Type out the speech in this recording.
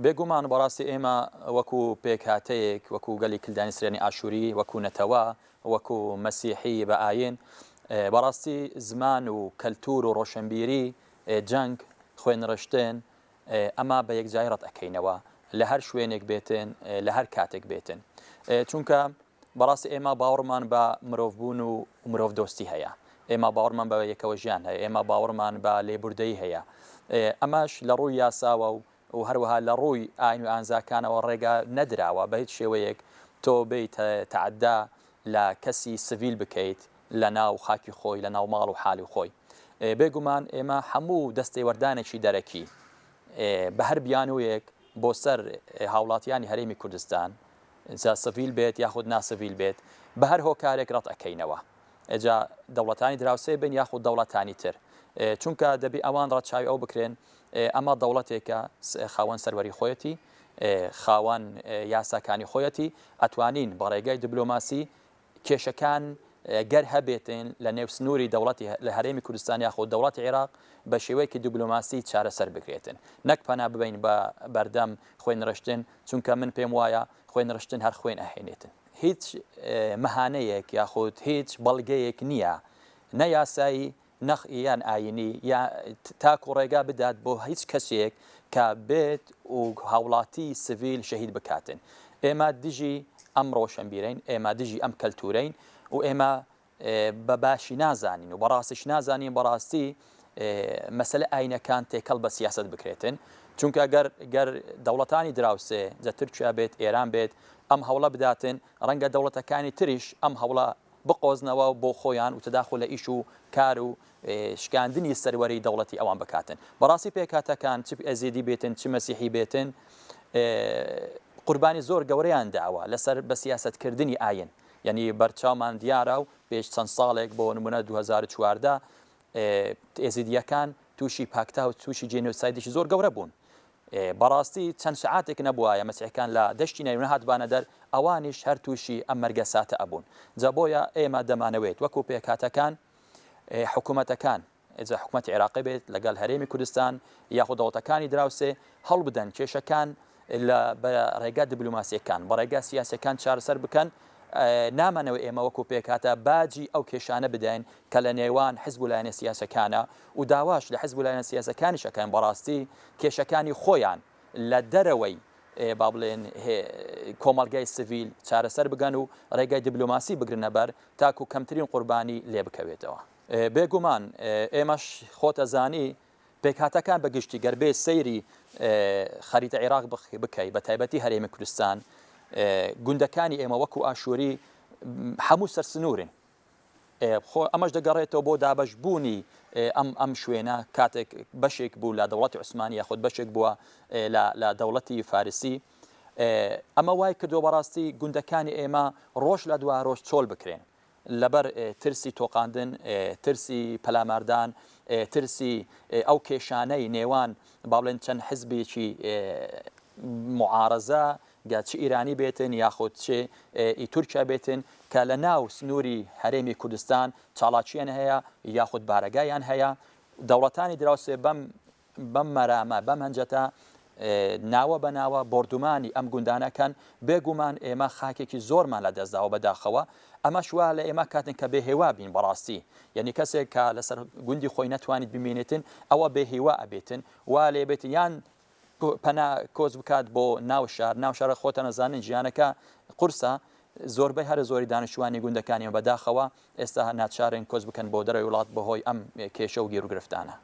بێگومان بەڕاستی ئێمە وەکو پێکهاتەیەک، وەکو گەلی کلدانی سریانی ئاشووری، وەکو نەتەوە، وەکو مەسیحی بە ئاین، بەڕاستی زمان و کەلتوور و ڕۆشنبیری، جەنگ، خوێنڕشتن، ئەمە بە یەکجاری ڕەت ئەکەینەوە لە هەر شوێنێک بێتن، لە هەر کاتێک بێتن. چونکە بەڕاستی ئێمە باوەڕمان بە مرۆڤبوون و مرۆڤدۆستی هەیە. ئێمە باوەڕمان بە یەکەوەژیان هەیە. ئێمە باوەڕمان بە لێبوردەیی هەیە. ئەمەش لە ڕووی یاساوە و و هەروەها لە ڕووی ئاین و ئانزاکانەوە ڕێگا نەدراوە بە هیچ شێوەیەک تۆ بێیت تەعەدا لە کەسی سڤیل بکەیت لە ناو خاکی خۆی، لە ناو ماڵ و حالی خۆی. بێگومان ئێمە هەموو دەستێوەردانێکی دەرەکی بە هەر بیانوویەک بۆ سەر هاوڵاتیانی هەرێمی کوردستان، جا سڤیل بێت یاخود ناسڤیل بێت، بە هەر هۆکارێک ڕەت ئەکەینەوە. جا دەوڵەتانی دراوسێ بن یاخود دەوڵەتانی تر. چونکە دەبێ ئەوان ڕەچاوی ئەو بکرێن ئەمە دەوڵەتێکە خاوەن سەروەری خۆیەتی، خاوەن یاساکانی خۆیەتی، ئەتوانین بە ڕێگای دبلۆماسی کێشەکان گەر هەبێتن لە نێو سنووری دەوڵەتی لە هەرێمی کوردستان یاخود دەوڵەتی عێراق بە شێوەیەکی دیبلۆماسی چارەسەر بکرێتن نەک پەنا ببەین بە بەردەم خوێنڕشتن چونکە من پێم وایە خوێنڕشتن هەر خوێن ئەهێنێتن. هیچ مەهانەیەک یاخود هیچ بەڵگەیەک نییە نە یاسایی نە یان ئاینی یا تاکو ڕێگا بدات بۆ هیچ کەسێک کە بێت و هاوڵاتی سڤیل شەهید بکاتن. ئێمە دژی ئەم ڕۆشنبیرەین، ئێمە دژی ئەم کەلتورەین و ئێمە بە باشی نازانین و بەڕاستیش نازانین بەڕاستی مەسەلە ئاینەکان تێکەڵ بە سیاسەت بکرێتن چونکە گەر گەر دەوڵەتانی دراوسێ جە تورکیا بێت ئێران بێت ئەم هەوڵە بداتن ڕەنگە دەوڵەتەکانی تریش ئەم هەوڵە بقۆزنەوە بۆ خۆیان و تەداخول لە ئیش و کار و شکاندنی سەروەری دەوڵەتی ئەوان بکاتن. بەڕاستی پێکهاتەکان چ ئێزیدی بێتن چ مەسیحی بێتن قوربانی زۆر گەورەیان داوە لەسەر بە سیاسەت کردنی ئاین. یەنی بەرچاومان دیارە و پێش چەند ساڵێک بۆ نمونە 2014 ئێزیدیەکان تووشی پاکتا و تووشی جینۆسایدێکی زۆر گەورە بوون. بەڕاستی چەند سەعاتێک نەبوایە مەسیحەکان لە دەشتی نەینەوا هاتبانە دەر ئەوانیش هەر تووشی ئەم مەرگەساتە ئەبوون جا بۆیە ئێمە دەمانەوێت وەکو پێکهاتەکان حکوومەتەکان جا حکوومەتی عێراقی بێت لەگەڵ هەرێمی کوردستان یاخود دەوڵەتەکانی دراوسێ هەوڵبدەن کێشەکان لە بە ڕێگا دیبلۆماسیەکان بە ڕێگا سیاسەکان چارەسەر بکەن نامانەوە ئێمە وەکو پێکهاتە باجی ئەو کێشانە بدەین کە لە نێوان حزب و لایەنە سیاسەکانە و داواش لە حزب و لایەنە سیاسەکانیش ئەکەن بەڕاستی کێشەکانی خۆیان لە دەرەوەی با بڵێن کۆمەڵگای سڤیل چارەسەر بگەن و ڕێگای دیبلۆماسی بگرنە بەر تاکو کەمترین قوربانی لێ بکەوێتەوە. بێگومان ئێمەش خۆت ئەزانی پێکهاتەکان بە گشتی گەر بێ سەیری خەریتە عێراق بکەی بە تایبەتی هەرێمی کوردستان گوندەکانی ئێمە وەکو ئاشووری هەموو سەر سنوورن خۆ ئەمەش دەگەڕێتەوە بۆ دابەش بوونی ئەم ئەم شوێنە کاتێک بەشێک بوو لە دەوڵەتی عوسمانی یاخود بەشێک بووە لە دەوڵەتی فارسی ئەمە وای کردووە بەڕاستی گوندەکانی ئێمە ڕۆژ لە دوا ڕۆژ چۆل بکرێن لەبەر ترسی تۆقاندن، ترسی پەلاماردان، ترسی ئەو کێشانەی نێوان با بڵێن چەند حزبێکی معارەزە گە چ ئیرانی بێتن یاخود چ ئی تورکیا بێتن کە لە ناو سنووری هەرێمی کوردستان چاڵاکییان هەیە یاخود بارەگایان هەیە دەوڵەتانی دراوسێ بەم بەم مەرامە، بەم هەنجەتە ناوە بە ناوە بۆردومانی ئەم گوندانە کەن، بێ گومان ئێمە خاکێکی زۆرمان لە دەست داوە بە داخەوە، ئەمەش وا لە ئێمە کاتن کە بێ هێوا بین بەڕاستی، یەنی کەسێک کە لەسەر گوندی خۆی نەتوانیت بمێنێتن ئەوە بێ هیوا ئەبێتن، وا لێ بێتن یان پەنا کۆچ بکات بۆ ناو شار، ناو شارە خۆتان ئەزانن ژیانەکە قورسە، زۆربەی هەرە زۆری دانیشتوانی گوندەکانی ئێمە بەداخەوە ئێستا ناچارن کۆچ بکەن بۆ دەرەوەی وڵات بەهۆی ئەم کێشە و گیروگرفتانە.